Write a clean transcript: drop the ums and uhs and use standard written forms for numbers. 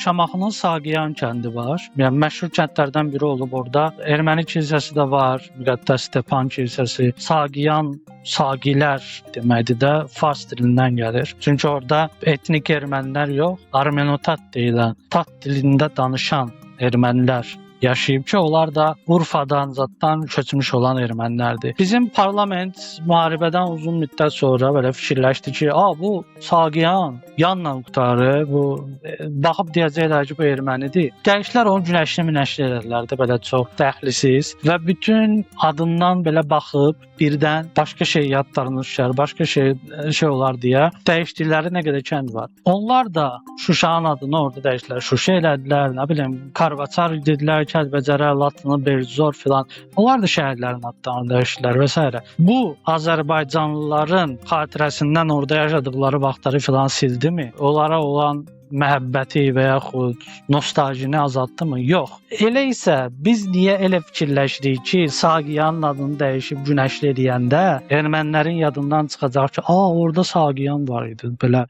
Şamaxının Sağıyan kəndi var. Yəni məşhur kəndlərdən biri olub orada. Erməni kilsəsi də var, Müqəddəs Stepan kilsəsi. Sağıyan, Saqilər deməkdir də, fars dilindən gəlir. Çünki orada etnik ermənilər yox, Armenotat deyilən, tat dilində danışan ermənilər yaşayıb ki, onlar da Urfadan zaddan köçmüş olan ermənilərdir. Bizim parlament müharibədən uzun müddət sonra belə fikirləşdi ki, a bu Sağıyan yanla qurtarır, bu baxıb deyəcəklər ki, bu ermənidir. Dəyişdilər onu günəşli münəşli elədilər də belə çox dəxlisiz və bütün adından belə baxıb birdən başqa şey yadlarına düşər, başqa şey olar deyə dəyişdikləri nə qədər kənd var. Onlar da Şuşanın adını orada dəyişdilər. Şuşa elədilər, nə bilim, Karvaçar dedilər, Kəlbəcərə, Latını, Bercor filan. Onlar da şəhərlərin adlarını dəyişdilər və s. Bu Azərbaycanlıların xatirəsindən orada yaşadıkları vaxtları filan sildimi? Onlara olan məhəbbəti və yaxud nostaljini azaltdımı? Yox. Elə isə biz niyə elə fikirləşirik ki, Sağıyanın adını dəyişib Günəşli eləyəndə ermənilərin yadından çıxacaq ki, a orada Sağıyan var idi belə.